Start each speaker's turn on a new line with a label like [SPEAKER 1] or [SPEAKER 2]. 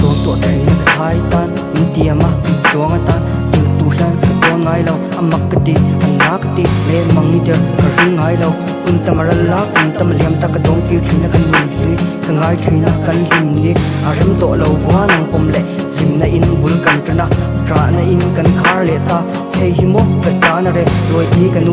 [SPEAKER 1] Sawn tuah thina ka thai tan min tiam a min tuang atan ding tur hian ka dawn ngai lo a mak ka ti a na ka ti leh mang ni der ka ring ngai lo hun tam a ral a kum tam a liam ta ka dawng tir thin a ka nun hlui ka ngai thin a kan hlim ni a rem tawh lo buan ang pawm leh hlimna in bul kan tan a ṭahna in kan khar leh ta hei hi maw ka tan a reh lawi thi ka nu.